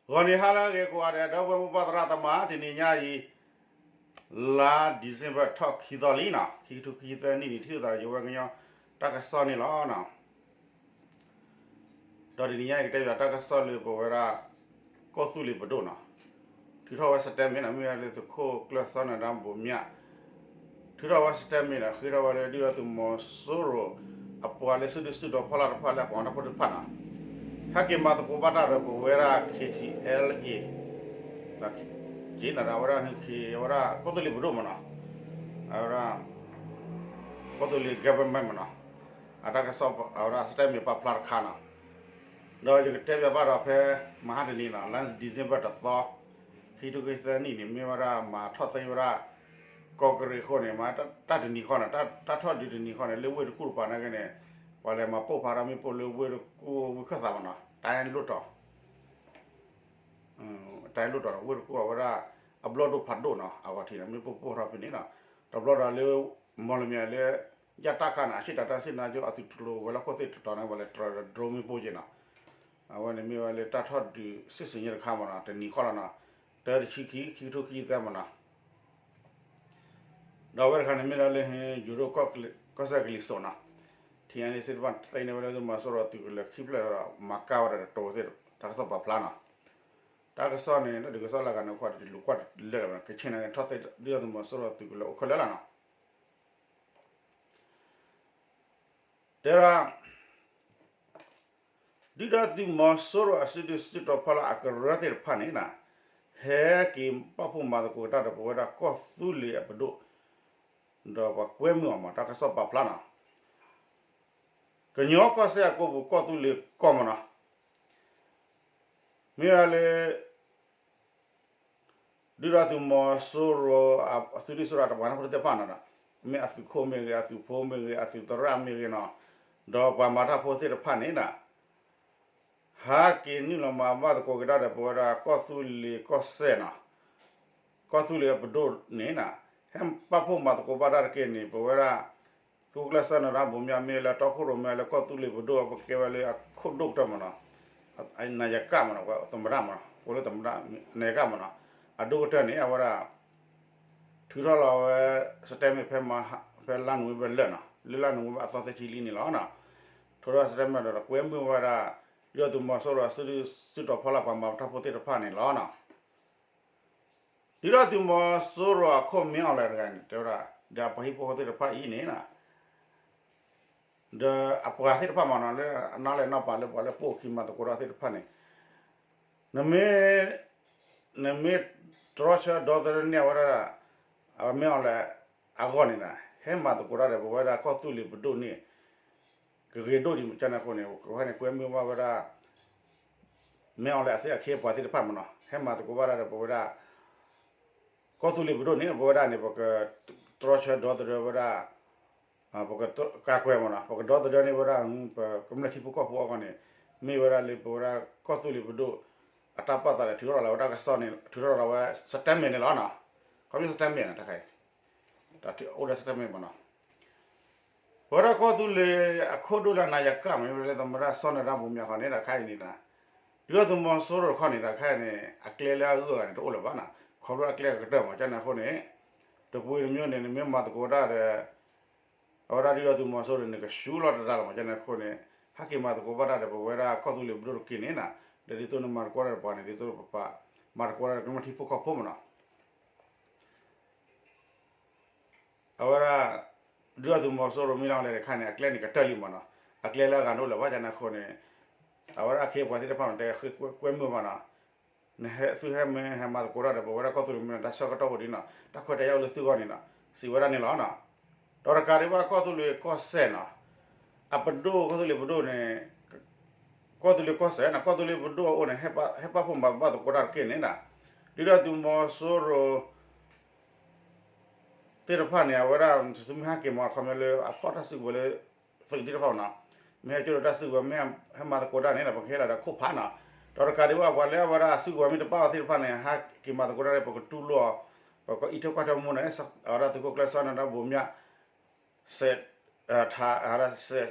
ဂီၤနံၤဟါလၢအဂ့ၤကိးဂၤဒဲး ဒီပုၢ်ဝဲၢ်မိၢ်ပၢ်သရၣ်သမါ တနံၤညါအံၤ လါ December ထီၣ်ခံသီလံနီၤ ခံကထိခံဆံသၢနံၣ်န့ၣ် ထံၣ်လိာ်သးဒီးယဝဲကညီတၢ်ကစီၣ်န့ၣ်လီၤ. ဒီးတနံၤညါအံၤကတဲဘၣ်တၢ်ကစီၣ်လၢပဝဲဒၣ် ကီၢ်သူလ့ၤပဒိၣ်နီၤ ထုးထီၣ်ဝဲ statement နီၤ မ့ၢ်ဝဲလၢသုးခိၣ်ကျၢၢ်စီနၢၤဒါဘိးမၠး ထုးထီၣ်ဝဲ statement နီၤ ဃ့ထီၣ်ဝဲလၢဒုၣ်ဒါသုးမီၤစိရိၤ အပှၤလၢစုဒုၣ်စုတီၤဖီလာ်တဖၣ်လၢအပှၤမၤတၢ်ဖိသ့ၣ်တဖၣ်နီၤ ဟဲက့ၤမၤသကိးဘၣ်တၢ်ဒီးပဝဲဒၣ် K T L A က့ၤနၤဒီးအဝဲဒၣ် ဝဲဒၣ်ကီၢ်သူလ့ၤပဒိၣ်မ့ၢ်နီၤ အဝဲဒၣ် ကီၢ်သူလ့ၤ government မ့ၢ်နီၤ အတၢ်ကစီၣ်အဝဲဒၣ် statement ပာ်ဖျါတခါနီၤ ဒီးယကတဲဘၣ်ဘၣ်ဒီးဖဲ မဟါတနံၤနီၤ လါ December တသီ ခံကထိခံဆံသၢနံၣ်န့ၣ် မ့ၢ်ဝဲဒၣ်မၤထီၣ်သ့ဝဲဒၣ် ကီၢ်ကရ့ၣ်အဃိန့ၣ် မ့ၢ်တၢ်တနံၤဃီန့ၣ် တၢ်ထီၣ်ဒုးတနံၤဃီန့ၣ် လၢဝ့ၢ်တကူၣ်တပၤနာ်က့န့ၣ် ပှၤလဲၤမၤပိၢ်ဖးဒီးမ့ၣ်ပိၢ်လၢဝ့ၢ်တကူၣ်ဝ့ၢ်ခၢၣ်သးမ့ၢ်နီၤ တိုင်းလွှတ်တော် တိုင်းလွှတ်တော် ဝ့ၢ်တကူၣ်အဝဲဒၣ် အဘျီၣ်ဒိၣ်ဖးဒိၣ်နီၤ အဂီၢ်ထံးန့ၣ် မ့ၣ်ပိၢ်ပိၢ်ထီၣ်ဖဲန့ၣ်နီၤ တဘျီဒီးလၢ မီၢ်လမၠဲၤလၢ ယတၢ်ခါန့ၣ် အရှေ့တောင်တိုင်းစစ်ဌာနချုပ် အသုးကျိၤဝဲၤလီၢ်ခိၣ်သ့ၣ်တတီၤန့ၣ် ပှၤလဲၤတြီဒီး drone မ့ၣ်ပိၢ်က့နီၤ အဝဲန့ၣ်မ့ၢ်ဝဲလၢတၢ်ထီၣ်ဒုးစစ်ဆင်ရေးတခါမ့ၢ်နီၤ တနံၤဃီလီၤနီၤ တၢတဆံခံ ခံကထိခံဆံသၢမ့ၢ်နီၤ ဒီးအဝဲတခါန့ၣ်မ့ၢ်ဒၣ်လၢ ယိၤဒိၣ်ကီၢ်စဲၣ်ကလံၤစိးနီၤ ထံအန့ၣ်သ့ၣ်တဖၣ်သ့ၣ်န့ၢ်ဝဲလၢသုးမီၤစိရိၤအသုးကလၢၤခံဖျၢၣ်ဒီးမၤကၢ်ဝဲဒၣ်တတီၤသ့ၣ် တၢ်ကစီၣ်ပာ်ဖျါနီၤ တၢ်ကစီၣ်န့ၣ် တၢ်ဒုးကစီၣ်လၢအဂၤန့ၣ် ကွၢ်တလူၤကွၢ်တလၢာ်လီၤ ကဆ့ၣ်န့ၣ်ထီၣ်သ့ၣ်ဒုၣ်ဒါသုးမီၤစိရိၤအသုးကလၢၤအိၣ်ခဲလၢာ်လီၤနီၤ တဲဒၣ် ဒုၣ်ဒါသုးမီၤစိရိၤအစုဒုၣ်စုတီၤဖီလာ်အကရၢသ့ၣ်တဖၣ်န့ၣ် ဟဲက့ၤပာ်ဖှိၣ်မၤသကိးတၢ်ဒီးပဝဲဒၣ်ကီၢ်သူလ့ၤအပဒိၣ် ဒီးပှၤကွဲမုာ်အီၤမ့ၢ် တၢ်ကစီၣ်ပာ်ဖျါနီၤ ကညီကီၢ်စဲၣ်အကိပူၤကီၢ်သူလ့ၤကီၢ်မ့ၢ်နီၤ မ့ၢ်ဝဲလၢ ဒုၣ်ဒါသုးမီၤစိရိၤ အသုးဒုၣ်စိရိၤတပှၤနၢ်ဖိသ့ၣ်တဖၣ်နီၤဒီး မ့ၢ်အသုးခိၣ်မ့ၢ်ဂ့ၤ အသုးဖိမ့ၢ်ဂ့ၤ အသုးသရၣ်မ့ၢ်ဂ့ၤနီၤ ဒီးပှၤမၤတၢ်ဖိသ့ၣ်တဖၣ်န့ၣ် ဟးက့ၤနုာ်လီၤမၤဘၣ်သကိးက့ၤတၢ်ဒီးပဝဲဒၣ်ကီၢ်သူလ့ၤကီၢ်စဲၣ်နီၤ ကီၢ်သူလ့ၤအပဒိၣ်န့ၣ် ဟဲပာ်ဖှိၣ်မၤသကိးဘၣ်တၢ်တက့ၢ်န့ၣ် ပဝဲဒၣ် သုးခိၣ်ကျၢၢ်စီနၢၤဒါဘိးမၠးမ့ၢ်လၢတီခိၣ်ရိၣ်မဲလၢကီၢ်သူလ့ၤပဒိၣ်အပကဲဝဲလၢအခိၣ်ဒိၣ်ကတၢၢ်မ့ၢ်နီၤ နာယကမ့ၢ်နီၤ သမ္မတမ့ၢ်နီၤ ကိးလၢသမ္မတ နာယကမ့ၢ်နီၤ အဒိၣ်ကတၢၢ်န့ၣ် အဝဲဒၣ် ထုးထီၣ်လီၤဝဲ statement ဖဲ ဖဲလါနိၣ်ဝ့ဘၢၣ်လၢာ်နီၤ လၢလါနိၣ်ဝ့ဘၢၣ်အသီသၢဆံလံန့ၣ်လီၤ. ထုးထီၣ် statement ဒီးကွဲမုာ်ဝဲဒၣ် ဒုၣ်ဒါသုးမီၤစိရိၤအစုဒုၣ်စုတီၤဖီလာ်ပှၤမၤတၢ်ဖိသ့ၣ်တဖၣ်န့ၣ်လီၤ. ဒုၣ်ဒါသုးမီၤစိရိၤအခိၣ်မ့ၢ်အီၤလဲၣ်တဂၤန့ၣ် တဲဝဲဒၣ် ဒီးအပှၤဟံၣ်ဖိဃီဖိသ့ၣ်တဖၣ်အံၤန့ၣ် ဒီးအပှၤသ့ၣ်တဖၣ်မ့ၢ်နီၤ လၢအနီၢ်လဲၢ်နီၢ်ပၤလၢပှၤလၢပိာ်ခံမၤသကိးတၢ်သ့ၣ်တဖၣ်န့ၣ် နမ့ၢ် နမ့ၢ်တြီဆၢဒီသဒၢန့ၢ်ဝဲဒၣ် မ့ၢ်အီၤလဲၣ်အဂီၢ်န့ၣ် ဟဲမၤသကိးတၢ်ဒီးပဝဲဒၣ်ကီၢ်သူလ့ၤပဒိၣ်န့ၣ် ကဂ့ၤဒိၣ်ဒံးကန့ၣ်အဃိန့ၣ် ကဝဲန့ၣ်ကွဲမုာ်ဘၣ်ဝဲဒၣ် မ့ၢ်အီၤလဲၣ်အသ့အခ့အပှၤသ့ၣ်တဖၣ်မ့ၢ်နီၤ ဟဲမၤသကိးဘၣ်တၢ်ဒီးပဝဲဒၣ် ကီၢ်သူလ့ၤပဒိၣ်န့ၣ် ပဝဲဒၣ်န့ၣ် ပကတြီဆၢဒီသဒၢဝဲဒၣ် ပကကါကွဲမ့ၢ်နီၤ ပကဒီသဒၢန့ၢ်ဝဲဒၣ် ပကမျၢၢ်ထံဖိကီၢ်ဖိအဂီၢ်န့ၣ် မ့ၢ်ဝဲဒၣ်လၢပဝဲဒၣ်ကီၢ်သူလ့ၤပဒိၣ် အတၢ်ပာ်သးဒီးထုးထီၣ်လီၤဝဲတၢ်ကစီၣ်န့ၣ် ထုးထီၣ်လီၤဝဲ statement န့ၣ်လီၤ. ခီမ့ၢ် statement န့ၣ် တခါအံၤ အိၣ်ဒီး statement မ့ၢ်နီၤ ပဝဲဒၣ်ကီၢ်သူလ့ၤအခိၣ်ဒိၣ်လၢနာယကမ့ၢ်ဝဲလၢသမ္မတစီၤနၢၤဒါဘိးမၠးခီန့ၣ် တခါအံၤန့ၣ် ဒုၣ်ဒါသုးမီၤစိရိၤတခီန့ၣ် တခါအံၤန့ၣ် အကျဲလၢအဂုၤအဂၤန့ၣ် တအိၣ်လၢၤဘၣ်နီၤ ခီဖျိအကျဲကတၢၢ်မ့ၢ် ကန့ၣ်အဃိန့ၣ် တပူၤတမျိုးန့ၣ် နမ့ၢ်မၤသကိးတၢ်ဒီး အဝဲဒၣ်ဒုၣ်ဒါသုးမီၤစိရိၤန့ၣ် ကဆူးလီၤတရၢ်လီၤမ့ၢ် ကန့ၣ်အဃိန့ၣ် ဟဲက့ၤမၤသကိးဘၣ်တၢ်ဒီးပဝဲဒၣ်ကီၢ်သူလ့ၤပဒိၣ်တက့ၢ်န့ၣ်နီၤ ဒီးဒ်သိးနမၤသကိးတၢ်ဒီးပှၤန့ၣ် ဒ်သိးပပာ်မၤသကိးတၢ်ဒီးကမျၢၢ်ထံဖိကီၢ်ဖိမ့ၢ်နီၤ အဝဲဒၣ် ဒုၣ်ဒါသုးမီၤစိရိၤမ့ၢ်လီၤလဲၣ်တခါန့ၣ် အကျဲန့ၣ်ကတၢၢ်လံမ့ၢ်နီၤ အကျဲလၢအဂၤန့ၣ်အိၣ်လၢၤဘၣ် ကန့ၣ်အဃိန့ၣ် အဝဲဒၣ်အခ့အပှၤသ့ၣ်တဖၣ်န့ၣ် တဲဃ့ကွဲမုာ်ဘၣ်နီၤ နသုဟဲမ့ၢ်ဟဲမၤသကိးတၢ်ဒီးပဝဲဒၣ်ကီၢ်သူလ့ၤမ့ၢ်န့ၣ် တၢ်ဆၢကတီၢ်အိၣ်ဒံးနီၤ တၢ်ခွဲးတၢ်ယာ်အိၣ်လၢသုဂီၢ်န့ၣ်နီၤ စံးဝဲဒၣ်န့ၣ်လီၤ. ဒီးတကးဒံးဘၣ်ကီၢ်သူလ့ၤကီၢ်စဲၣ်နီၤ အပဒိၣ်ကီၢ်သူလ့ၤပဒိၣ်န့ၣ် ကီၢ်သူလ့ၤကီၢ်စဲၣ်နီၤ ကီၢ်သူလ့ၤပဒိၣ်အအိၣ်န့ၣ် ဟဲပာ်ဖှိၣ်မၤဘၣ်သကိးတၢ်တက့ၢ်န့ၣ်နီၤ ဒုၣ်ဒါသုးမီၤစိရိၤ သ့ၣ်တဖၣ်န့ၣ် အဝဲဒၣ်သုမ့ၢ်ဟဲက့ၤမၤခီပညီလၢအဖီၣ်တၢ်စုကဝဲၤလၢ သုးသ့ၣ်တဖၣ်မ့ၢ်နီၤ မ့ၢ်ဟဲကၠိဒီးတၢ်စုကဝဲၤ မ့ၢ်ဟဲမၤသကိးတၢ်န့ၣ်ဒီး ပကဟ့ၣ်လီၤဒီးခိၣ်ဖးနီၤ ဒီးတကးဒံးဘၣ်ပှၤလၢအဝဲဒၣ်အစုကဝဲၤမ့ၢ်တဘၣ်အီၤသ့ၣ်တဖၣ်န့ၣ် ဟဲက့ၤမၤသကိးတၢ်ဒီး ပကတူၢ်လိာ်အီၤ ပကအံးထွဲကွၢ်ထွဲမူန့ၣ် အဝဲဒၣ်သုးခိၣ်ကျၢၢ်စီၤနၢၤဒါဘိးမၠး စဲး ထး စဲး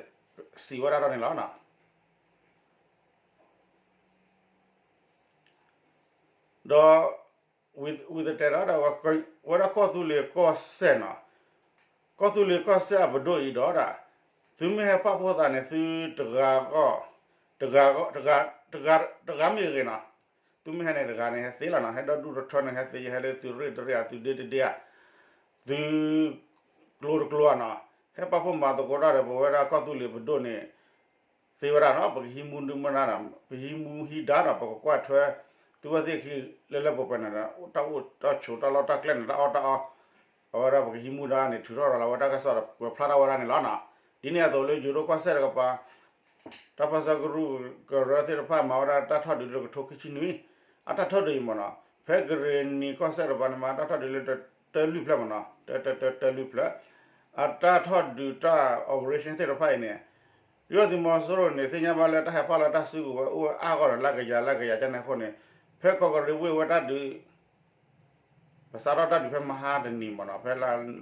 စံးဝဲဒၣ်ဒီးန့ၣ်လီၤ. ဒီး ဝံၤ ဝံၤသတဲဒီး ဝဲဒၣ်ကီၢ်သူလ့ၤကီၢ်စဲၣ်နီၤ, ကီၢ်သူလ့ၤကီၢ်စဲၣ်အပဒိၣ်အံၤဒီးဒၣ် သုမ့ၢ်ဟဲပာ်ဖှိၣ်သးန့ၣ် သုတဂၤဂီၢ် တဂၤဂီၢ် တဂၤ တဂၤ တဂၤမ့ၢ်ဂ့ၤနီၤ, သုမ့ၢ်ဟဲန့ၣ်တဂၤန့ၣ် ဟဲသ့လီၤနီၤ, ဟဲဒီဒူၣ်ထီထီန့ၣ် ဟဲသ့ ဟဲလၢသုရ့ၣ်တရ့ၣ်ဧါ သုဒ့တဒ့ဧါ, သု ကျိတကျိဧါနီၤ, ဟဲပာ်ဖှိၣ်မၤသကိးတၢ်ဒီး ပဝဲဒၣ်ကီၢ်သူလ့ၤပဒိၣ်န့ၣ် သ့ဝဲဒၣ်နီၤ, ပကဟံးမူဒုးမုၢ်နၤနီၤ, ပဟံးမူဟံးဒါနီၤ, ပကကွၢ်ထွဲ သုဝဲသ့ၣ်ခံ လၢလၢပှဲၤပှဲၤန့ၣ်ဒီး တၢ်အိၣ်တၢ်ဆိး တၢ်လီၢ်တၢ်ကျဲန့ၣ် တၢ်အီၣ်တၢ်အီ, အဝဲဒၣ်ပကဟံးမူဒါန့ၣ် ထုးထီၣ်ရၤလီၤဝဲတၢ်ကစီၣ်ဒီး ကွဲးဖျါထီၣ်ဝဲဒၣ်န့ၣ်လီၤနီၤ. ဒ်န့ၣ်အသိးလၢယိၤဒိၣ်ကီၢ်စဲၣ်တကပၤ တၢ်ပၢဆှၢကရူၢ်ကရၢသ့ၣ်တဖၣ် မၤဝဲဒၣ်တၢ်ထီၣ်ဒုးလၢကထိခံဆံနွံ, အတၢ်ထီၣ်ဒုးအံၤမ့ၢ်နီၤ, ဖဲကရ့ၣ်နံၤကီၢ်စဲၣ်တကပၤန့ၣ် မၤတၢ်ထီၣ်ဒုးလၢတၢလွံၢ်ဖျၢၣ်မ့ၢ်နီၤ, တၢတၢတၢလွံၢ်ဖျၢၣ်, အတၢ်ထီၣ်ဒုးတၢ် operation သ့ၣ်တဖၣ်အံၤန့ၣ် ဒုၣ်ဒါသုးမီၤစိရိၤန့ၣ် သ့ၣ်ညါဘၣ်လၢတၢ်ဟဲပာ်လီၤတၢ်စုကဝဲၤအိၣ်ဝဲအါဂီၢ်ဒီး လၢကယၤလၢကယၤကန့ၣ်အဃိန့ၣ်, ဖဲကီးကရ့ၣ်ဝ့ၢ်ဝဲတၢ်ဒုး ပစးထီၣ်တၢ်ဒုးဖဲမဟါတနံၤမ့ၢ်နီၤ, ဖဲ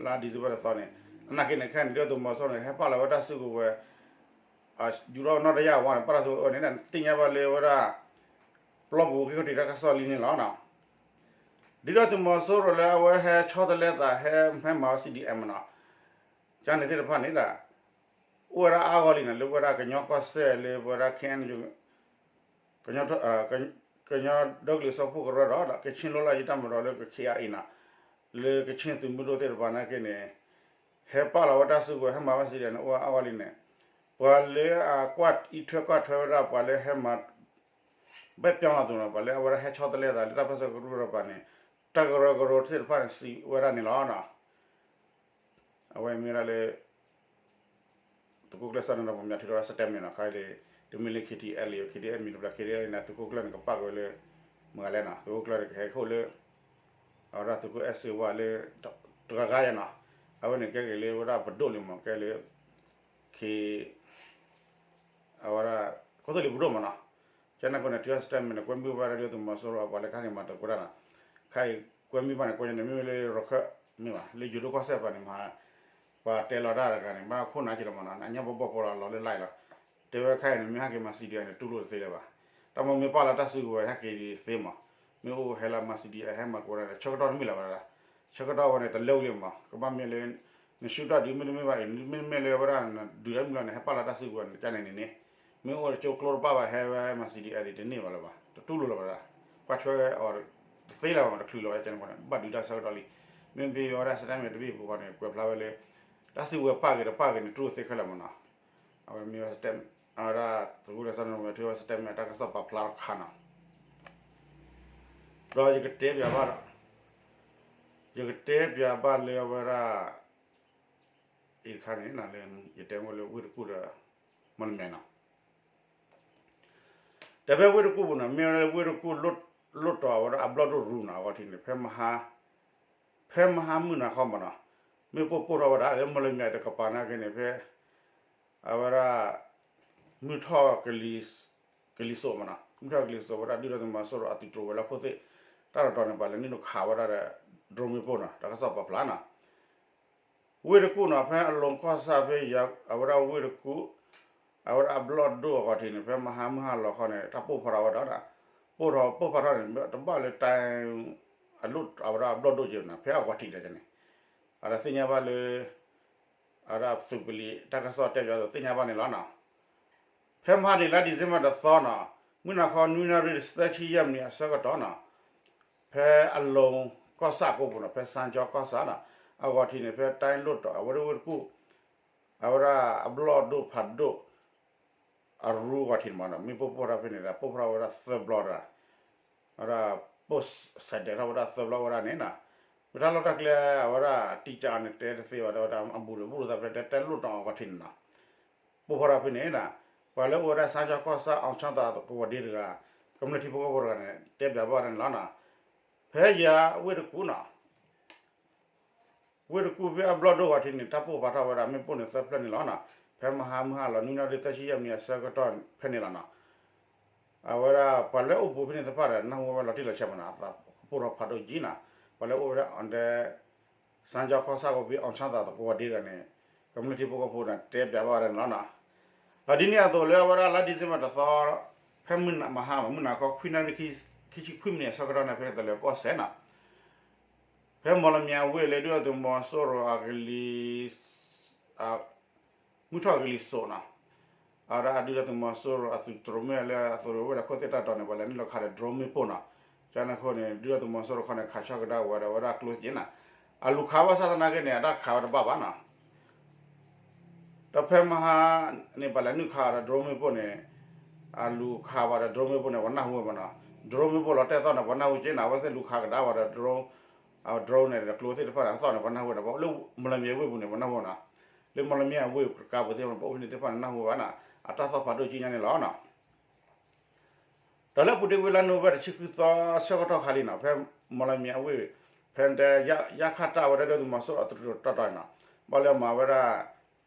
လါ December တသီန့ၣ်, အနာ်က့န့ၣ် ခဲအံၤန့ၣ် ဒုၣ်ဒါသုးမီၤစိရိၤန့ၣ် ဟဲပာ်လီၤဝဲတၢ်စုကဝဲၤ ယူၤထီၣ်နီၢ်တယၢ်ဝံၤန့ၣ် ပၢ်တၢ်စုကဝဲၤန့ၣ် သ့ၣ်ညါဘၣ်လၢဝဲဒၣ် ပျီပူၤက့ၤကီၢ်တံာ်တၢ်ကစီၣ်လံန့ၣ်လီၤနီၤ. ဒုၣ်ဒါသုးမီၤစိရိၤလၢအဝဲဟဲဆီတလဲသး ဟဲ ဟဲမၤဝဲ CDM မ့ၢ်နီၤ, ကန့ၣ်သ့ၣ်တဖၣ်န့ၣ်ဒၣ် အိၣ်ဝဲဒၣ်အါဂီၢ်လံနီၤ, လၢပဝဲဒၣ်ကညီကီၢ်စဲၣ်လၢပဝဲဒၣ် KNU ကညီ ကညီဒီကလုာ်စၢဖှိၣ်ကရၢဒီး ကခ့ၣ်လိၣ်လၢယတၢ်မၤဒီးလၢကခ့ၣ်အအံၤနီၤ, လၢကခ့ၣ်သုးမုၢ်ဒိၣ်သ့ၣ်တဖၣ်နာ်က့န့ၣ် ဟဲပာ်လီၤဝဲတၢ်စုကဝဲၤ ဟဲမၤဝဲ CDM န့ၣ် အိၣ်ဝဲအါဂီၢ်လံန့ၣ်, ပှၤလၢအကွၢ်အံးထွဲကွၢ်ထွဲဝဲဒၣ် ပှၤလၢဟဲမၤ ဘဲၣ်ပၠီလီၤသူနီၤ, ပှၤလၢအဝဲဒၣ်ဟဲဆီတလဲသးလၢတၢ်ပၢဆှၢကရူၢ်တကပၤန့ၣ် တၢ်ကရၢကရိသ့ၣ်တဖၣ်န့ၣ် စံးဝဲဒၣ်န့ၣ်လီၤနီၤ. အဝဲမ့ၢ်ဝဲဒၣ်လၢ သုးခိၣ်ကျၢၢ်စီၤနၢၤဒါ ပှၤမၠးထုးထီၣ်ဝဲဒၣ် statement နီၤ, ခါအံၤ တမ့ၢ်လၢ KTLA KTLA မံၤတဘျီ KTLA န့ၣ် သုးခိၣ်ကျၢၢ်န့ၣ် ကပာ်က့ၤဝဲလၢ မုၢ်ဂၤလဲၣ်နီၤ, သုးခိၣ်ကျၢၢ်န့ၣ် ကဟဲခိၣ်လၢ အဝဲဒၣ်သုးခိၣ်အဲၣ်စ့ဝါလၢ တဂၤဂၤယါနီၤ, အဝဲန့ၣ်ကဲက့ၤလၢဝဲဒၣ်ပဒိၣ်လံမး ကဲလၢ ခ့ အဝဲဒၣ် ကီၢ်သူလ့ၤပဒိၣ်မးနီၤ, ကန့ၣ်အဃိန့ၣ် ထုးထီၣ် statement န့ၣ် ကွဲမုာ်ဘၣ်ဒၣ်ဒုၣ်ဒါသုးမီၤစိရိၤအပှၤလၢကဟဲက့ၤမၤသကိးတၢ်နီၤ, ခဲအံၤကွဲမုာ်ဘၣ်န့ၣ် ကွဲန့ၣ် မ့မ့ၢ်လၢရခၢၣ်မ့ၢ်ဘၣ် လၢယိၤဒိၣ်ကီၢ်စဲၣ်ပၤန့ၣ်မး ပှၤတဲလီၤတၢ်တဂၤန့ၣ် မ့ၢ်ခိၣ်နၢ်က့ၤလီၤမးနီၤ, အညီဘီဘီဖိလီၤလီၤလၢ live လီၤ, တဲဝဲခဲအံၤန့ၣ် မ့ၢ်ဟဲက့ၤမၤ CDM န့ၣ် တူၢ်လိာ်တသ့လၢၤဘၣ်, တၢ်မ့ၢ်မ့ၢ်ပာ်လီၤတၢ်စုကဝဲၤဟဲက့ၤဒ်သ့မး, မ့ၢ်အိၣ်ဟဲလၢမၤ CDM ဟဲမၤကိးဝဲဒၣ် ဆၢကတီၢ်တမ့ၢ်လၢၤဘၣ်ဒၣ်, ဆၢကတီၢ်ဝဲန့ၣ် တလဲဝံၤလံမး, ကဘၣ်မ့ၢ်လၢ နဆူၣ်တၢ်ဒုးမ့တမ့ၢ်ဘၣ်အံၤ မ့တမ့ၢ်လၢဝဲဒၣ် နဒုးတၢ်မ့ၢ်လီၤန့ၣ် ဟဲပာ်လီၤတၢ်စုကဝဲၤန့ၣ် ကန့ၣ်န့ၣ်န့ၣ်, မ့ၢ်အိၣ်တကၠိကျိတပၣ်ဘၣ် ဟဲဝဲမၤ CDM တန့ၢ်ဘၣ်လၢၤဘၣ်, တတူၢ်လိာ်လၢၤဘၣ်ဒၣ်, ကွၢ်ထွဲအီၤတသ့လၢၤဘၣ်မး တချုးလၢၤဘၣ် ကန့ၣ်အဃိန့ၣ် ဘၣ်ဒုးတၢ်ဆၢကတီၢ်လံ, မ့မ့ၢ်ဝဲဒၣ် statement တဘ့ၣ်အပူၤဃီန့ၣ် ကွဲးဖျါဝဲလၢ တၢ်စုကဝဲၤပာ်က့ၤတပာ်က့ၤန့ၣ် တူၢ်လိာ်သ့ခဲလၢာ်မးနီၤ, အဝဲမ့ၢ်ဝဲ statement အဝဲဒၣ် သုးခိၣ်ကျၢၢ်စီၤနၢၤဒါ မ့ၢ်ထုးဝဲ statement တၢ်ကစီၣ်ပာ်ဖျါထီၣ်ခါနီၤ ဒီးယကတဲပၠးဘၣ်ဒီး ယကတဲပၠးဘၣ်လၢအဝဲဒၣ် အံၤတခါန့ၣ် လၢယတဲဝဲလၢဝ့ၢ်တကူၣ်ဒီး မီၢ်လမၠဲၣ်နီၤ, တဲဖဲဝ့ၢ်တကူၣ်ပူၤနီၤ, မ့ၢ်ဝဲလၢဝ့ၢ်တကူၣ် လိၣ်တီၤအဝဲဒၣ်အဘျီၣ်ဒိၣ်ရူနီၤ အဂီၢ်ထံးန့ၣ် ဖဲမဟါ ဖဲမဟါမုၢ်နၤခီမးနီၤ, မ့ၢ်ပိၢ်ပိၢ်ထီၣ်ဝဲဒၣ်လၢမီၢ်လမၠဲၣ်တကပၤနာ်က့န့ၣ် ဖဲ အဝဲဒၣ် မုၢ်ထီၣ်ကလံၤစိးမးနီၤ, မုၢ်ထီၣ်ကလံၤစိးဝဲဒၣ် ဒုၣ်ဒါသုးမီၤစိရိၤအသုးတြိၤဝဲၤလီၢ်ခိၣ်သ့ၣ် တၢ်တတီၤန့ၣ် ပှၤလဲၤနုာ်လီၤခးဝဲဒၣ်ဒီး drone မ့ၣ်ပိၢ်နီၤ, တၢ်ကစီၣ်ပာ်ဖျါနီၤ, ဝ့ၢ်တကူၣ်နီၤ, ဖဲအလိၤကီၢ်ဆၣ်ဖဲယၤ အဝဲဒၣ်ဝ့ၢ်တကူၣ် အဝဲဒၣ်အဘျီၣ်ဒိၣ်အဂီၢ်ထံးန့ၣ် ဖဲမဟါမုၢ်ဟါလီၤခီန့ၣ် တၢ်ပိၢ်ဖးထီၣ်ဝဲဒၣ်ဒီး ပိၢ်ထီၣ်ပိၢ်ဖးထီၣ်န့ၣ် တဘၣ်လၢတၢ် အလိၣ်အဝဲဒၣ်အဘျီၣ်ဒိၣ်က့ၤနီၤ, ဖဲအဂီၢ်ထံးဒီးန့ၣ် အဝဲဒၣ်သ့ၣ်ညါဘၣ်လၢ အဝဲဒၣ်သုးပလံၤ တၢ်ကစီၣ်တဲပၠးဒီးသ့ၣ်ညါဘၣ်န့ၣ်လီၤနီၤ. ဖဲမဟါန့ၣ် လါ December တသီနီၤ, မုၢ်နၤခီ နွံနၣ်ရံၣ် သၢဆံယဲၢ်မံးနံးအဆၢကတီၢ်နီၤ, ဖဲအလိၤကီၢ်ဆၣ်ကိးပူၤနီၤ, ဖဲစၣ်ကၠီကီၢ်ဆၣ်နီၤ, အဂီၢ်ထံးန့ၣ် ဖဲတၢ်လိၣ်တီၤ အဝဲဒၣ်ဝ့ၢ်တကူၣ် အဝဲဒၣ်အဘျီၣ်ဒိၣ်ဖးဒိၣ် အရူအဂီၢ်ထံးန့ၣ်မးနီၤ, မ့ၣ်ပိၢ်ပိၢ်ထီၣ်ဖဲန့ၣ်ဒီး ပိၢ်ဖးထီၣ်ဝဲဒၣ်သၢဘျီတဂၤ, အဝဲဒၣ်ပိၢ်စဲးဒဲးထီၣ်ဝဲဒၣ်သၢဘျီဝဲဒၣ်န့ၣ်နီၤ, မ့ၢ်တၢ်လီၢ်တၢ်ကျဲ အဝဲဒၣ်အတိအကျန့ၣ် တဲတသ့ဘၣ်, ဒီးဝဲဒၣ်အဘူးဒီးဘူးလိာ်သးဖဲတဲတဲလိၣ်တီၤအဂီၢ်ထံးန့ၣ်နီၤ, ပိၢ်ဖးထီၣ်ဖဲန့ၣ်နီၤ, ပှၤလၢအိၣ်ဝဲဒၣ်စၣ်ကၠီကီၢ်ဆၣ် အီၣ်ဆၣ်သးသကိးဝီၤဒ့တဂၤ, ကမျၢၢ်ထံဖိကီၢ်ဖိတဂၤန့ၣ် တဲပၠးဘၣ်န့ၣ်လီၤနီၤ, ဖဲယၤဝ့ၢ်တကူၣ်နီၤ ဝ့ၢ်တကူၣ်ဖဲအဘျီၣ်ဒိၣ်ဂီၢ်ထံးန့ၣ် တၢ်ပိၢ်ဖးထီၣ်ဝဲဒၣ်မ့ၣ်ပိၢ်န့ၣ်သၢဖျၢၣ်န့ၣ်လီၤနီၤ, ဖဲမဟါမုၢ်ဟါလီၤ နွံနၣ်ရံၣ်သၢဆံယဲၢ်မံးနံးအဆၢကတီၢ်ဖဲန့ၣ်လီၤနီၤ, အဝဲဒၣ်ပှၤလၢအိၣ်ဘူးဖဲန့ၣ်သ့ၣ်တဖၣ်ဒီး နၢ်ဟူဝဲလီၤတံၢ်လီၤဆဲးမးနီၤ, အသးကပိၢ်ထီၣ်ဖးဒိၣ်ကံနီၤ, ပှၤလၢအိၣ်ဝဲဒၣ်အီၤဒီး စၣ်ကၠီကီၢ်ဆၣ်ကီၢ်ဖဲအီၣ်ဆၣ်သးသကိးဝီၤဒ့တဂၤန့ၣ် ကမျၢၢ်ထံဖိကီၢ်ဖိန့ၣ် တဲပၠးဘၣ်ဝဲဒၣ်န့ၣ်လီၤနီၤ, ဒီးဒ်န့ၣ်အသိးလၢအဝဲဒၣ်လါ December တသီ ဖဲမဟါမး မုၢ်နၤခီ ခွံနၣ်ရံၣ်ခံ ခံဆံခွံမံးနံးအဆၢကတီၢ်န့ၣ် ဖဲကတၢၢ်လၢၤကီၢ်စဲၣ်နီၤ, ဖဲမီၣ်လမံၤအဝ့ၢ်လၢဒုၣ်ဒါသုးမီၤစိရိၤအကလံၤ မုၢ်ထီၣ်ကလံၤစိးနီၤ, အဝဲဒၣ်ဒုၣ်ဒါသုးမီၤစိရိၤအသုးတြိၤမ့ၢ်လၢအသုးရ့ၣ်ဝ့ၢ်ဒီးခိၣ်သ့ၣ်တၢ်တီၤန့ၣ် ပှၤလဲၤနုာ်လီၤခးဒီး drone မ့ၣ်ပိၢ်နီၤ, ကန့ၣ်အဃိန့ၣ် ဒုၣ်ဒါသုးမီၤစိရိၤခီန့ၣ် ခးဆၢကဒါဝဲဒီးအဝဲဒၣ်ကျိသ့ၣ်နီၤ, အလူၤခးဘၣ်ဆၣ်သနာ်က့န့ၣ် အတၢ်ခးဝဲတဘၣ်ဘၣ်နီၤ ဒီးဖဲမဟါန့ၣ် ပှၤလဲၤနုာ်ခးဒီး drone မ့ၣ်ပိၢ်န့ၣ်, အလူၤခးဝဲဒီး drone မ့ၣ်ပိၢ်န့ၣ် ပှၤနၢ်ဟူဝဲမးနီၤ, drone မ့ၣ်ပိၢ်လီၤတဲာ်သီၣ်န့ၣ် ပှၤနၢ်ဟူက့နီၤ, အဝဲသ့ၣ်လူၤခးကဒါဝဲဒီး drone, drone န့ၣ်ဒီးကျိသ့ၣ်တဖၣ်န့ၣ် အသီၣ်န့ၣ် ပှၤနၢ်ဟူဝဲနီၤ, လၢမီၣ်လမံၤအဝ့ၢ်ပူၤန့ၣ် ပှၤနၢ်ဟူနီၤ, လၢမီၣ်လမံၤအဝ့ၢ်ကကါပူၤသ့ၣ်တဖၣ်န့ၣ် ပှၤအိၣ်ဖဲန့ၣ်သ့ၣ်တဖၣ်န့ၣ် နၢ်ဟူဝဲနီၤ, အတၢ်သီၣ်ဖးဒိၣ်ကံညါန့ၣ်လီၤနီၤ ဒီးလၢအပူၤတ့ၢ်ဝံၤလါနိၣ်ဝ့ဘၢၣ်တဆံဃုသီဆၢကတီၢ်ခါလံနီၤ, ဖဲမီၣ်လမံၤအဝ့ၢ်, ဖဲတဲ ယခတၢ်ဝဲဒၣ်ဒုၣ်ဒါသုးမီၤစိရိၤအတြိၤတီၤတီၤနီၤ, ဘၣ်လၢမၤဝဲဒၣ်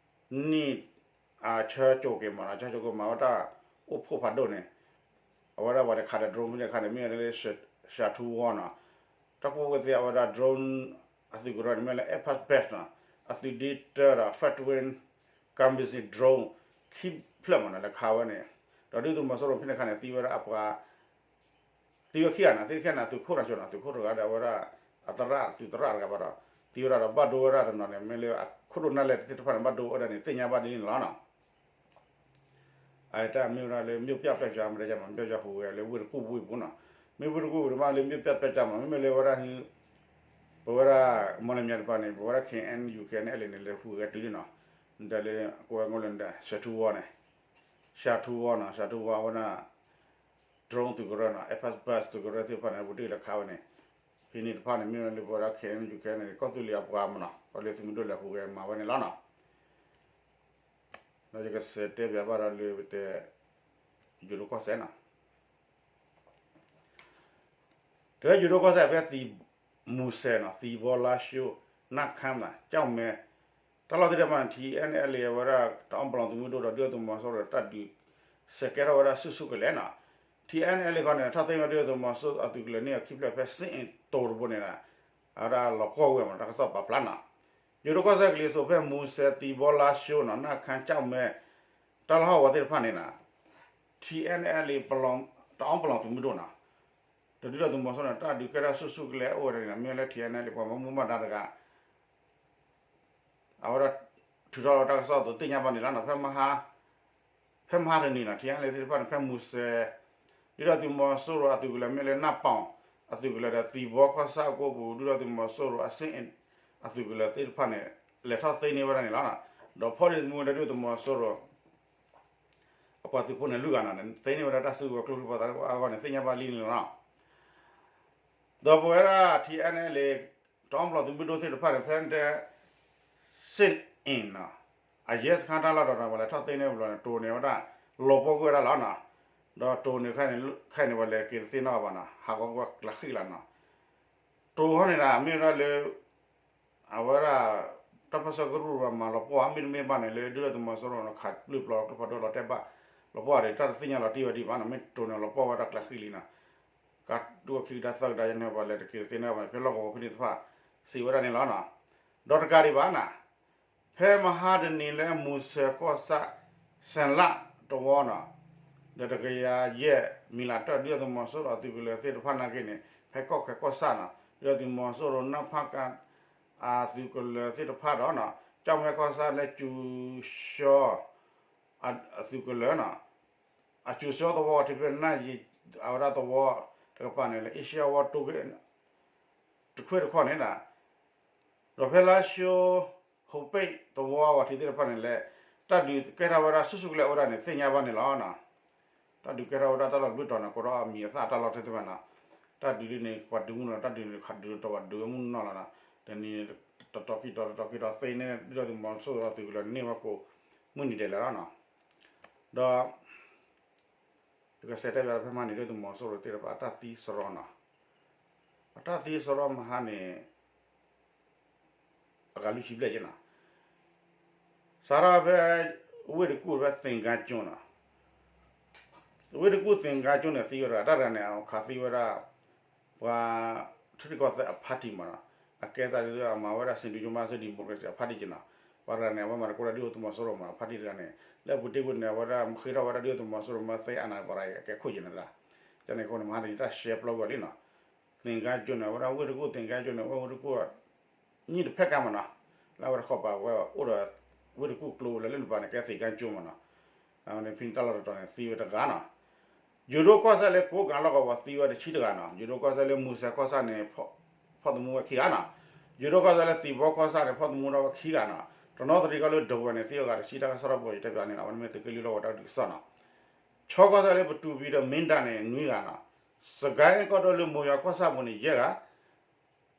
နံၣ်, ဆၢကၠိက့ၤမးနီၤ, ဆၢကၠိက့ၤမၤဝဲဒၣ်အိၣ်ဖှိၣ်ဖးဒိၣ်န့ၣ်, အဝဲဒၣ်ပှၤတခးဒီး drone ဖဲန့ၣ်အခါန့ၣ် မ့ၢ်ဝဲဒၣ်လၢ ရှၤထူဝီနီၤ, တၢ်ကူၣ်ဘၣ်ကူၣ်သ့အဝဲဒၣ် drone အသုးကရၢန့ၣ် မ့ၢ်လၢ Airbus နီၤ, အသုးဒ့တၢဒီး Fred Wing Combination drone ခံဖျၢၣ်မးနီၤ လဲၤခးဝဲန့ၣ်, ဒီးဒုၣ်ဒါသုးမီၤစိရိၤဖဲန့ၣ်အခါန့ၣ် သံဝဲဒၣ်အပှၤ သံဝဲခံဂၤနီၤ, သံခံဂၤန့ၣ် အသုးခိၣ်တဂၤနီၤ, သုးခိၣ်တဂၤဒီးအဝဲဒၣ် အသရၣ်သုးသရၣ်တဂၤဘၣ်ဒီး, သံဝဲဒၣ်ဒီးဘၣ်ဒိဝဲဒၣ်တနီၤန့ၣ် မ့ၢ်လၢအခိၣ်ဒိၣ်နၢ်လဲၢ်သ့ၣ်တဖၣ်န့ၣ် ဘၣ်ဒိဝဲဒၣ်န့ၣ် သ့ၣ်ညါဘၣ်ဒ်န့ၣ်လီၤနီၤ. အတၢ်မ့ၢ်ဝဲဒၣ်လၢ မြို့ပြပျက်စီး မတၤဒ်မး မြို့ပြဟူးဂဲၤလၢဝ့ၢ်တကူၣ်ဝ့ၢ်ပူၤနီၤ, မ့ၢ်ဝ့ၢ်တကူၣ်ဝ့ၢ်ပူၤမးလၢ မြို့ပြပျက်စီး မး မ့မ့ၢ်လၢဝဲဒၣ် ပဝဲဒၣ် မီၣ်လမံၤတပၤန့ၣ် ပဝဲဒၣ် KNU KNLA န့ၣ် လဲၤဟူးဂဲၤတုၤလံနီၤ, ဒ်လၢအကိးဝဲငိၢ်လၢ ရှၤထူဝီန့ၣ်, ရှၤထူဝီနီၤ, ရှၤထူဝီဝဲဒၣ် drone သုးကရၢနီၤ, Airbus သုးကရၢသ့ၣ်တဖၣ်န့ၣ် ပူၤတ့ၢ်လၢခးဝဲန့ၣ်, ဖဲန့ၣ်တဖၣ်န့ၣ် မ့ၢ်ဝဲလၢပဝဲဒၣ် KNU KNLA န့ၣ် ကီၢ်သူလ့ၤအပှၤမးနီၤ, ပှၤလၢသုးမုၢ်ဒိၣ်လဲၤဟူးဂဲၤမၤဝဲန့ၣ်လီၤနီၤ. ဒီးယကစံးတဲပၠးဘၣ်ဒီးလၢပတဲ ယိၤဒိၣ်ကီၢ်စဲၣ်နီၤ တဲဝဲယိၤဒိၣ်ကီၢ်စဲၣ်ဖဲသံးမူစဲးနီၤ, သံးဘီလါၡိ, နၢ်ခါမး, ကၠီၣ်မဲ, တၢ်လီၢ်သ့ၣ်တဖၣ်န့ၣ် TNLA အဝဲဒၣ် တအီပလီၢ်သုးမုၢ်ဒိၣ်ဒီး ဒုၣ်ဒါသုးမီၤစိရိၤတၢ်ဒုး စဲးကဲထီၣ်ဝဲဒၣ်ဆူၣ်ဆူၣ်ကလဲာ်နီၤ, TNLA ခီန့ၣ် ထီၣ်သ့န့ၢ်ဝဲဒုၣ်ဒါသုးမီၤစိရိၤအသုးကလၢၤန့ၢ်အခံဖျၢၣ်ဖဲ စ့ၣ်အ့ၣ်တိၤတဘိန့ၣ်ဒီး အဝဲဒၣ်လီၤပှီၢ်ဝဲမး တၢ်ကစီၣ်ပာ်ဖျါနီၤ, ယိၤဒိၣ်ကီၢ်စဲၣ်ကလံၤစိးဖဲမူစဲး သံးဘီလါၡိနီၤ, နၢ်ခါ ကၠီၣ်မဲ တၢ်လီၢ်ဟီၣ်ကဝီၤသ့ၣ်တဖၣ်န့ၣ်နီၤ TNLA တအီပလီၢ်သုးမုၢ်ဒိၣ်နီၤ, ဒီးဒုၣ်ဒါသုးမီၤစိရိၤန့ၣ် တၢ်ဒုးကဲထီၣ်ဆူၣ်ဆူၣ်ကလဲာ်အိၣ်ဝဲဒၣ်န့ၣ် မ့ၢ်လၢ TNLA ပှၤမၤမူဘၣ်ဒါတဂၤ အဝဲဒၣ်ထုးထီၣ်လီၤတၢ်ကစီၣ်အသိးသ့ၣ်ညါဘၣ်န့ၣ်လီၤနီၤ, ဖဲမဟါ, ဖဲမဟါတနံၤနီၤ TNLA သ့ၣ်တဖၣ်န့ၣ် ဖဲမူစဲး ဒုၣ်ဒါသုးမီၤစိရိၤအသုးကလၢၤမ့ၢ်လၢနၢ်ပီၣ် အသုးကလၢၤဒီးသံးဘီကီၢ်ဆၣ်အကိပူၤ ဒုၣ်ဒါသုးမီၤစိရိၤအစ့ၣ်အ့ၣ် အသုးကလၢၤသ့ၣ်တဖၣ်န့ၣ် လဲၤထီၣ်သ့န့ၢ်ဝဲဒၣ်န့ၣ်လီၤ. ဒီးဖီၣ်န့ၢ်မူဝဲဒၣ်ဒုၣ်ဒါသုးမီၤစိရိၤ အပှၤသုးဖိန့ၣ်လွံၢ်ဂၤနီၤ သ့န့ၢ်ဝဲဒၣ်တၢ်စုကဝဲၤကျိချံမျိာ်သးလၢအဂီၢ်န့ၣ် သ့ၣ်ညါဘၣ်လံန့ၣ်လီၤ. ဒီးပဝဲဒၣ် TNLA တအီပလီၢ်သုးမုၢ်ဒိၣ်သ့ၣ်တဖၣ်န့ၣ် ဖဲတဲ စ့ၣ်အ့ၣ်နီၤ အရဲစခန်းတၢ်လီၢ်တတီၤန့ၣ် ပှၤလဲၤထီၣ်သ့န့ၢ်ဘျီန့ၣ် တိၤန့ၣ်ဝဲဒၣ် လီၤပှီၢ်ကွံာ်ဝဲဒၣ်လီၤနီၤ. ဒီးတိၤန့ၣ်ခဲအံၤန့ၣ် ပှၤလဲၤက့ၤတသ့နီတဂၤဘၣ်နီၤ ဟးဂီၤကွံာ်ကျးဃံလၤနီၤ. တိၤဟီန့ၣ်ဒၣ် မ့ၢ်ဝဲဒၣ်လၢ အဝဲဒၣ် တၢ်ပၢၢ်ဆၢကရူၢ်မၤလီၤပှီၢ် မ့တမ့ၢ်ဘၣ်န့ၣ် လၢဒုၣ်ဒါသုးမီၤစိရိၤန့ၣ် ခးပျုၢ်ပျီကျိဖးဒိၣ်လီၤတဲာ်ဘၣ် လီၤပှီၢ်ဒီး တၢ်တသ့ၣ်ညါလီၤတံၢ်ဝဲဒံးဘၣ်နီၤ မ့ၢ်တိၤန့ၣ်လီၤပှီၢ်ဝဲဒၣ်ကျးဃံလံနီၤ ကါဒိၣ်ခံကဒါသၢကဒါယဲန့ၣ် ပှၤလဲၤတက့ၤတသ့နီတဂၤဘၣ် ဖဲလီၢ်ကဝီၤဖဲန့ၣ်တဖၣ် စံးဝဲဒၣ်န့ၣ်လီၤနီၤ. ဒီးတကးဒံးဘၣ်နီၤ ဖဲမဟါတနံၤလၢမူစဲးကီၢ်ဆၣ် စဲးလးတဝီနီၤ ဒီးတကယၤယဲၢ်မံၤလးတၢၢ် ဒုၣ်ဒါသုးမီၤစိရိၤအသုးကလၢၤသ့ၣ်တဖၣ်နာ်က့န့ၣ် ဖဲကီၢ်ခဲကီၢ်ဆၣ်နီၤ ဒုၣ်ဒါသုးမီၤစိရိၤ နၢ်ဖၣ်ကၣ် အသုးကလၢၤသ့ၣ်တဖၣ်ဒီးနီၤ ကၠီၣ်မဲကီၢ်ဆၣ်လၢကၠူၤဆှီ အသုးကလၢၤနီၤ အကၠူၤဆှီသဝီထံဖဲနၢ်ယံၤ အဝဲဒၣ်သဝီတကပၤန့ၣ်လၢ အ့ရှံယါဝီတိၤဂ့ၢ် တခွ့ၣ်တခီန့ၣ်ဒီး ဒီးဖဲလါၡိ ဟိးပ့ၣ်သဝီအဂီၤထံးသ့ၣ်တဖၣ်န့ၣ်လဲၣ် တၢ်ဒုးကဲထီၣ်ဝဲဒၣ်ဆူၣ်ဆူၣ်ကလဲာ်အိၣ်ဝဲဒၣ်န့ၣ် သ့ၣ်ညါဘၣ်န့ၣ်လီၤနီၤ. တၢ်ဒုးကဲထီၣ်ဝဲဒၣ်တၢ်လီၢ်တဘျုးတီၤန့ၣ် ကိးထီၣ်အမံၤအသၣ်တၢ်လီၢ်သ့ၣ်တဖၣ်နီၤ. တၢ်ဒုးဒ်န့ၣ် ပှၤဒုးမုၢ်နီၤ တၢ်ဒုးန့ၣ် ခးဒုးတဝဲဒုးမုၢ်နီၤလီၤနီၤ. တနံၤတတီၤခံတီၤတတီၤခံတီၤသ့န့ၢ် ဒုၣ်ဒါသုးမီၤစိရိၤအသုးကလၢၤန့ၢ်ဝဲကိး မုၢ်နံၤဒဲးလၢာ်လီၤနီၤ. ဒီး ယကစံးတဲဘၣ်ဖဲမဟါန့ၣ် ဒုၣ်ဒါသုးမီၤစိရိၤသ့ၣ်တဖၣ်အတၢ်သံစရီနီၤ. အတၢ်သံစရီမဟါန့ၣ် အဂၤလွံၢ်ဆံဘျဲၣ်က့နီၤ. စးထီၣ်ဖဲ ဝ့ၢ်တကူၣ်ဖဲသ့ၣ်ကါကၠိနီၤ. ဝ့ၢ်တကူၣ်သ့ၣ်ကါကၠိန့ၣ် သံဝဲဒၣ် တၢ်တဂၤန့ၣ် အခးသံဝဲဒၣ် ပှၤ ထံရူၢ်ကီၢ်သဲးအဖါတံၢ်မးနီၤ. အကဲသးဒ်အမၤဝဲဒၣ် စံးဘျုးကၠိမးစၢၤ democracy အဖါတံၢ်က့နီၤ. ပှၤတဂၤန့ၣ် အဝဲမၤသကိးဒၣ်ဒုၣ်ဒါသုးမီၤစိရိၤမး အဖါတံၢ်တဂၤန့ၣ် လၢအပူၤတ့ၢ်ဝံၤန့ၣ် အဝဲဒၣ်ဃ့ထီၣ်ဝဲဒၣ်ဒုၣ်ဒါသုးမီၤစိရိၤမး သ့အနၢ်ပှၤတဂၤအံၤ အကဲခိၣ်က့န့ၣ်ဒၣ်. ကန့ၣ်အဃိန့ၣ် မဟါတနံၤတၢ်ရှဲပျီကွံာ်လံနီၤ, သင်္ဃန်းကျွန်းန့ၣ် အဝဲဒၣ်ဝ့ၢ်တကူၣ် သင်္ဃန်းကျွန်းန့ၣ် အဝဲဝ့ၢ်တကူၣ် ညိၣ်တဖျဲၣ်ကါမးနီၤ, လၢအဝဲတခီပၤဝဲအိၣ်ဒီး ဝ့ၢ်တကူၣ်ကျိလၢလၢၢ်တပၤန့ၣ် ကဲသင်္ဃန်းကျွန်းမးနီၤ, အဝဲန့ၣ်ဖဲန့ၣ်တၢ်လီၢ်တတီၤန့ၣ် သံဝဲတဂၤနီၤ, ယိၤဒိၣ်ကီၢ်စဲၣ်လၢကိးကၤလီၢ်ကဝီၤသံဝဲတဆံတဂၤနီၤ, ယိၤဒိၣ်ကီၢ်စဲၣ်လၢမူစဲၤကီၢ်ဆၣ်န့ၣ် ဖီၣ်သမူဝဲခံဂၤနီၤ, ယိၤဒိၣ်ကီၢ်စဲၣ်လၢသံၣ်ဘီကီၢ်ဆၣ်န့ၣ် ဖီၣ်သမူထီၣ်ဝဲခံဂၤနီၤ, တနီသရံၣ်ကီၢ်လၢဒဝဲၢ်န့ၣ် သံဝဲဂၤတဆံ တၢ်ကစီၣ်ထီၣ်ပှဲၤယတဲပၠးန့ၣ်လီၤ, အဝဲန့ၣ်မ့ၢ်သုးက့လွံၢ်လီၢ်ကဝီၤတၢ်ကစီၣ်နီၤ, ခၠီကီၢ်စဲၣ်လၢပတူၤဘံဒီးမ့ၢ်ဒၣ်န့ၣ် နွံဂၤနီၤ, စကဲကီၢ်ဒိၣ်လၢမိၤယွၤကီၢ်ဆၣ်ပူၤန့ၣ် ယဲၢ်ဂၤ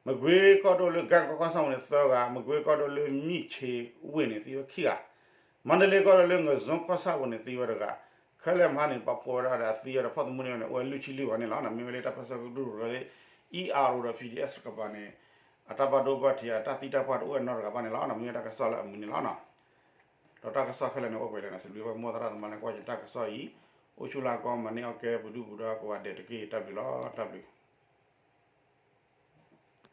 မကွ့ကီၢ်ဒိၣ်လၢ ကဲကီၢ်ဆၣ်ပူၤန့ၣ် သၢဂၤ, မကွ့ကီၢ်ဒိၣ်လၢမံၣ်ဆ့ဝ့ၢ်န့ၣ် သံဝဲခံဂၤ, မါတလ့ကီၢ်ဒိၣ်လၢ ငဇွန်ကီၢ်ဆၣ်ပူၤန့ၣ် သံဝဲတဂၤ, ခဲလၢာ်မဟါန့ၣ် ပာ်ဖှိၣ်ဝဲဒၣ်ဒီးအသံဝဲဒီးဖီၣ်သမူန့ၣ် အိၣ်ဝဲလွံၢ်ဆံလွံၢ်ဂၤန့ၣ်လီၤ. မ့ၢ်ဝဲလၢတၢ်ပၢဆှၢကရူၢ်လၢ အံၣ်အါရူဒီး ဖံဒံၣ်အဲၣ် တကပၤန့ၣ် အတၢ်ဘၣ်ဒိဘၣ်ထံး အတၢ်သံတၢ်ပှၢ်တအိၣ်ဝဲနီတဂၤဘၣ်န့ၣ်လီၤ. မ့ၢ်ဝဲတၢ်ကစီၣ်လၢအမုာ်န့ၣ်လီၤ. ဒီးတၢ်ကစီၣ်ခဲလၢာ်န့ၣ် အိၣ်ပှဲၤလၢန့ၣ် စံးဘျုးပှၤမိၢ်သရၣ်သမါလၢကွၢ်ယတၢ်ကစီၣ်အံၤ, အိၣ်ဆူၣ်လၢအကီ မၤန့ၢ်အီၣ်ကဲ ပဒုၣ်ပဒါကိးဂၤဒဲးတက့ၢ်. တၢ်ဘျုးလီၤ. တၢ်ဘျုး